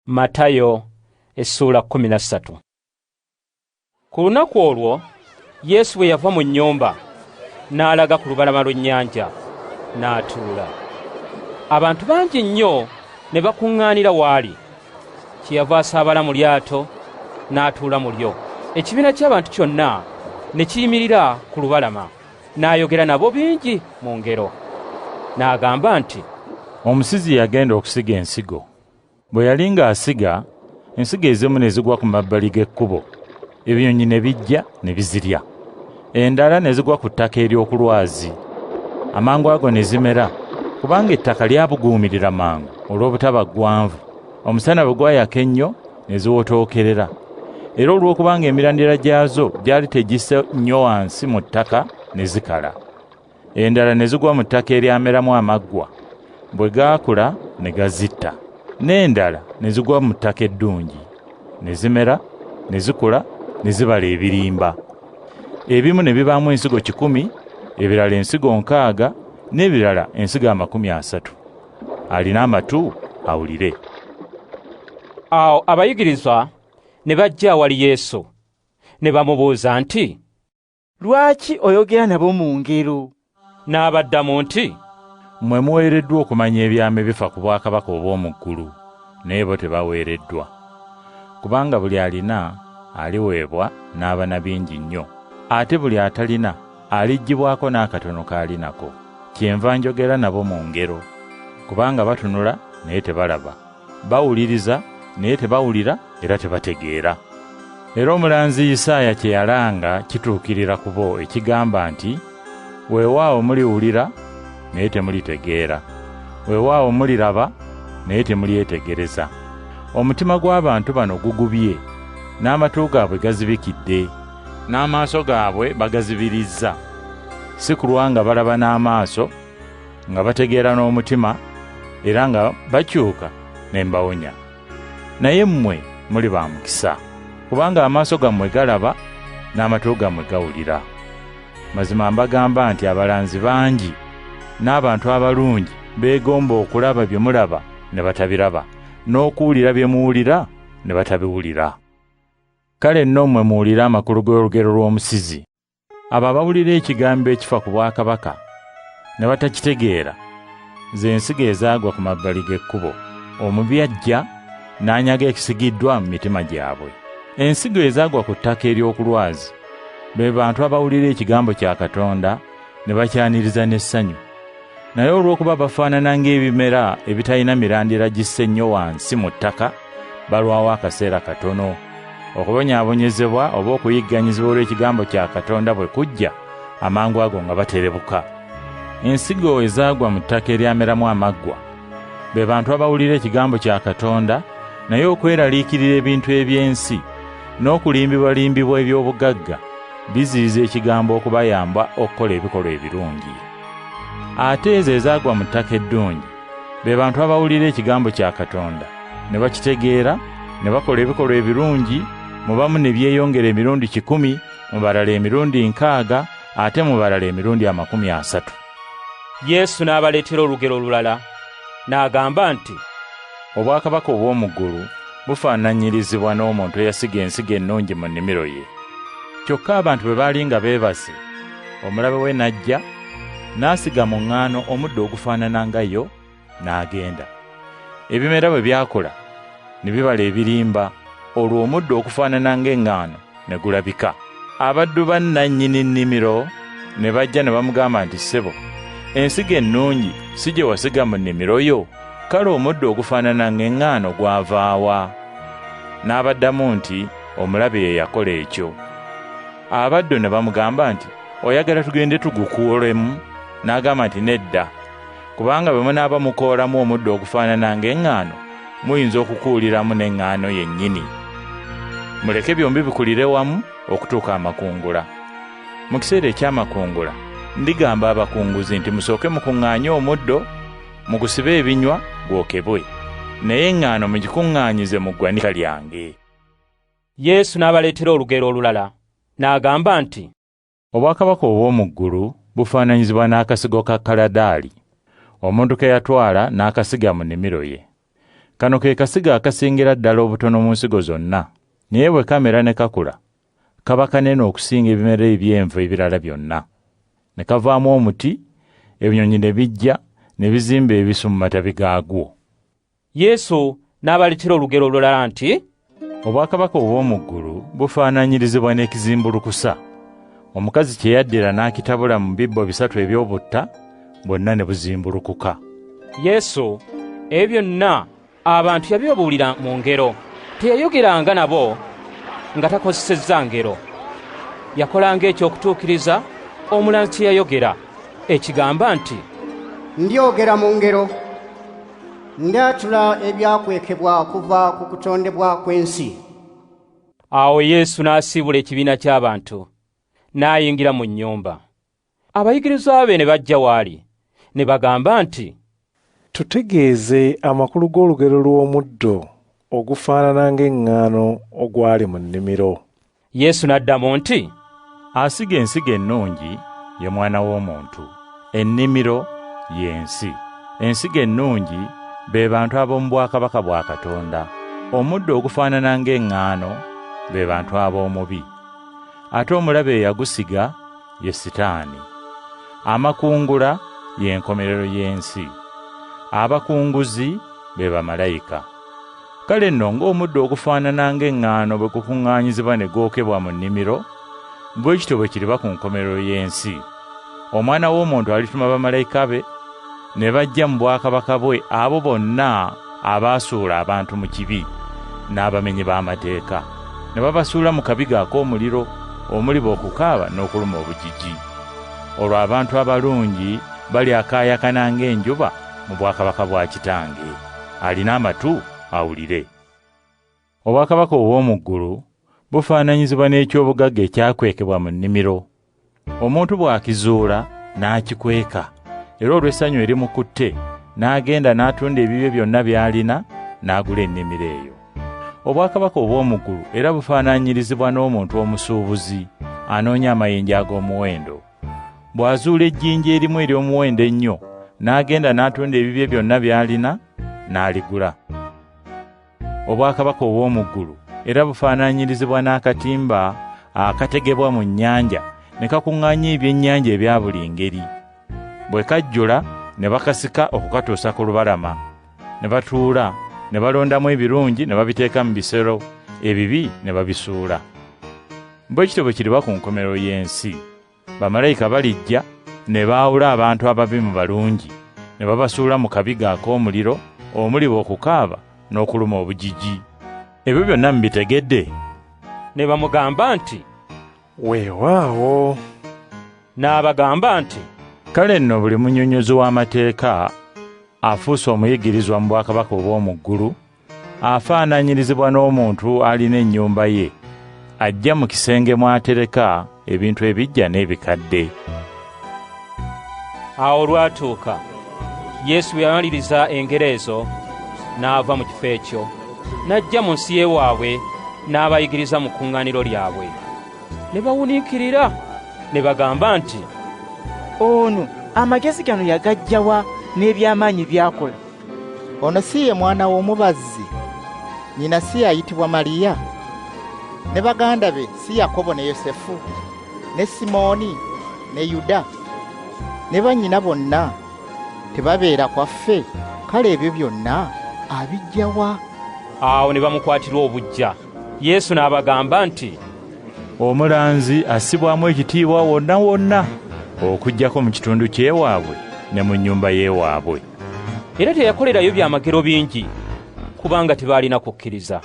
Matayo essuula 13. Ku lunaku olwo Yesu bwe yava mu nnyumba n'alaga ku lubalama lw'ennyanja n'atuula. Abantu bangi nnyo ne bakuŋŋaanira w'ali. Kyeyava asaabala mu lyato n'atuula mu lyo. Ekibiina ky'abantu kyonna ne kiyimirira ku lubalama, n'ayogera nabo bingi mu ngero. N'agamba nti, Omusizi yagenda okusiga ensigo. Bwe yali ng'asiga, ensigo ezimu ne zigwa ku mabbali g'ekkubo, ebinyonyi ne bijja ne bizirya. Endala ne zigwa ku ttaka ery'oku lwazi. Amangu ago ne zimera, kubanga ettaka lyabuguumirira mangu olw'obutaba ggwanvu. Omusana bwe gwayaka ennyo ne ziwotookerera. Era olw'okubanga emirandira gyazo gyali tegisse nnyo wansi mu ttaka ne zikala. Endala ne zigwa mu ttaka eryameramu amaggwa, bwe gaakula ne gazitta. N'endala ne zigwa mu ttaka eddungi, ne zimera, ne zikula, ne zibala ebirimba. Ebimu ne bibaamu ensigo 100, ebirala ensigo 60, n'ebirala ensigo 30. Alina amatu awulire. Awo abayigirizwa ne bajja awali Yesu ne bamubuuza nti, Lwaki oyogera nabo mu ngero? N'abaddamu nti, Mmwe muweereddwa okumanya ebyama ebifa ku bwakabaka obw'omu ggulu, naye bo tebaweereddwa. Kubanga buli alina aliweebwa n'aba na bingi nnyo, ate buli atalina aliggyibwako n'akatono k'ali nako. Kyenva njogera nabo mu ngero, kubanga batunula naye tebalaba, bawuliriza naye tebawulira era tebategeera. Era omulanzi Isaaya kye yalanga kituukirira ku bo ekigamba nti, Weewaawo muliwulira naye temulitegeera, weewaawo muliraba naye temulyetegereza. Omutima gw'abantu bano gugubye, n'amatu gaabwe gazibikidde, n'amaaso gaabwe bagazibirizza, si kulwa nga balaba n'amaaso, nga bategeera n'omutima, era nga bakyuka ne mbawonya. Naye mmwe muli ba mukisa, kubanga amaaso gammwe galaba n'amatu gammwe gawulira. Mazima mbagamba nti abalanzi bangi n'abantu abalungi beegomba okulaba bye mulaba ne batabiraba, n'okuwulira bye muwulira ne batabiwulira. Kale nno mmwe muwulire amakulu g'olugero lw'omusizi. Abo abawulira ekigambo ekifa ku bwakabaka ne batakitegeera, ze nsigo ezaagwa ku mabbali g'ekkubo. Omubi ajja n'anyaga ekisigiddwa mu mitima gyabwe. Ensigo ezaagwa ku ttaka ery'oku lwazi be bantu abawulira ekigambo kya Katonda ne bakyaniriza n'essanyu. Naye olw'okuba bafaanana ng'ebimera ebitalina mirandira gisse nnyo wansi mu ttaka, balwawo akaseera katono. Okubonyaabonyezebwa oba okuyigganyizibwa olw'ekigambo kya Katonda bwe kujja, amangu ago nga baterebuka. Ensigo ezaagwa mu ttaka eryameramu amaggwa be bantu abawulira ekigambo kya Katonda, naye okweraliikirira ebintu eby'ensi n'okulimbibwalimbibwa eby'obugagga biziyiza ekigambo okubayamba okukola ebikolwa ebirungi. Ate ezo ezaagwa mu ttaka eddungi be bantu abawulira ekigambo kya Katonda ne bakitegeera ne bakola ebikolwa ebirungi, mu bamu ne byeyongera emirundi 100, mu balala emirundi 60, ate mu balala emirundi 30. Yesu n'abaleetera olugero olulala n'agamba nti, Obwakabaka obw'omu ggulu bufaananyirizibwa n'omuntu eyasiga ensigo ennungi mu nnimiro ye. Kyokka abantu bwe baali nga beebase, omulabe we n'ajja n'asiga mu ŋŋaano omuddo ogufaanana nga yo, n'agenda. Ebimera bwe byakula ne bibala ebirimba, olwo omuddo okufaanana ng'eŋŋaano ne gulabika. Abaddu ba nnannyini nnimiro ne bajja ne bamugamba nti, Ssebo, ensigo ennungi si gye wasiga mu nnimiro yo? Kale omuddo ogufaanana ng'eŋŋaano gwava wa? N'abaddamu nti, Omulabe ye yakola ekyo. Abaddu ne bamugamba nti, Oyagala tugende tugukuulemu? N'agamba nti, Nedda, kubanga bwe munaaba mukoolamu omuddo ogufaanana ng'eŋŋaano, muyinza okukuuliramu n'eŋŋaano yennyini. Muleke byombi bikulire wamu okutuuka amakungula. Mu kiseera eky'amakungula ndigamba abakunguzi nti musooke mukuŋŋaanye omuddo, mugusibe ebinywa gwokebwe, naye eŋŋaano mugikuŋŋaanyize mu ggwanika lyange. Yesu n'abaleetera olugero olulala n'agamba nti, Obwakabaka obw'omu ggulu bufaananyizibwa n'akasigo ka kaladaali, omuntu ke yatwala n'akasiga mu nnimiro ye. Kano ke kasigo akasingira ddala obutono mu nsigo zonna, naye bwe kamera ne kakula, kaba kanene okusinga ebimera eby'enva ebirala byonna. Ne kavaamu omuti, ebinyonyi ne bijja ne bizimba ebisu mu matabi gaagwo. Yesu n'abaleetera olugero olulala nti, Obwakabaka obw'omu ggulu bufaananyirizibwa n'ekizimbulukusa. Omukazi kye yaddira n'akitabula mu bibbo 3 eby'obutta, bwonna ne buzimbulukuka. Yesu ebyo byonna abantu yabibabuulira mu ngero. Teyayogeranga nabo nga takozesezza ngero. Yakolanga ekyokutuukiriza omulanzi kye yayogera, ekigamba nti, Ndyogera mu ngero, ndyatula ebyakwekebwa okuva ku kutondebwa kw'ensi. Awo Yesu n'asiibula ekibiina ky'abantu, n'ayingira mu nnyumba. Abayigirizwa be ne bajja w'ali, ne bagamba nti, Tutegeeze amakulu g'olugero lw'omuddo ogufaanana ng'eŋŋaano ogwali mu nnimiro. Yesu n'addamu nti, Asiga ensigo ennungi ye Mwana w'Omuntu, ennimiro y'ensi. Ensigo ennungi be bantu ab'omu bwakabaka bwa Katonda. Omuddo ogufaanana ng'eŋŋaano be bantu ab'omubi. Ate omulabe eyagusiga ye Sitaani. Amakungula y'enkomerero y'ensi. Abakunguzi be bamalayika. Kale nno ng'omuddo ogufaanana ng'eŋŋaano bwe gukuŋŋaanyizibwa ne gwokebwa mu nnimiro, bwe kityo bwe kiriba ku nkomerero y'ensi. Omwana w'Omuntu alituma bamalayika be ne bajja mu bwakabaka bwe abo bonna abaasuula abantu mu kibi n'abamenyi b'amateeka, ne babasuula mu kabiga ak'omuliro omuliba okukaaba n'okuluma obujiji. Olwo abantu abalungi balyakaayakana ng'enjuba mu bwakabaka bwa Kitange. Alina amatu awulire. Obwakabaka obw'omu ggulu bufaananyizibwa n'ekyobugagga ekyakwekebwa mu nnimiro. Omuntu bw'akizuula n'akikweka, era olw'essanyu erimukutte n'agenda n'atunda ebibye byonna by'alina n'agula ennimiro eyo. Obwakabaka obw'omu ggulu era bufaananyirizibwa n'omuntu omusuubuzi anoonya amayinja ag'omuwendo. Bw'azuula ejjinja erimu ery'omuwendo ennyo, n'agenda n'atunda ebibye byonna by'alina n'aligula. Obwakabaka obw'omu ggulu era bufaananyirizibwa n'akatimba akategebwa mu nnyanja ne kakuŋŋaanya ebyennyanja ebya buli ngeri. Bwe kajjula ne bakasika okukatuusa ku lubalama, ne batuula ne balondamu ebirungi ne babiteeka mu bisero, ebibi ne babisuula. Bwe kityo bwe kiriba ku nkomerero y'ensi. Bamalayika balijja ne baawula abantu ababi mu balungi, ne babasuula mu kabiga ak'omuliro omuliba okukaaba n'okuluma obujiji. Ebyo byonna mubitegedde? Ne bamugamba nti, Weewaawo. N'abagamba nti, Kale nno buli munnyonnyozi w'amateeka afuuse omuyigirizwa mu bwakabaka obw'omu ggulu, afaananyirizibwa n'omuntu alina ennyumba ye, ajja mu kisenge mw'atereka ebintu ebiggya n'ebikadde. Awo olwatuuka, Yesu bwe yamaliriza engero ezo, n'ava mu kifo ekyo, n'ajja mu nsi y'ewaabwe n'abayigiriza mu kkuŋŋaaniro lyabwe. Ne bawuniikirira, ne bagamba nti, Ono amagezi gano yagaggya wa n'eby'amaanyi by'akola? Ono si ye mwana w'omubazzi? Nnyina si y'ayitibwa Mariya? Ne baganda be si Yakobo ne Yosefu, ne Simooni ne Yuda? Ne bannyina bonna tebabeera kwaffe? Kale ebyo byonna abiggya wa? Awo ne bamukwatirwa obuggya. Yesu n'abagamba nti, Omulanzi assibwamu ekitiibwa wonna wonna okuggyako mu kitundu ky'ewaabwe ne mu nnyumba y'ewaabwe. Era teyakolerayo byamagero bingi, kubanga tebaalina kukkiriza.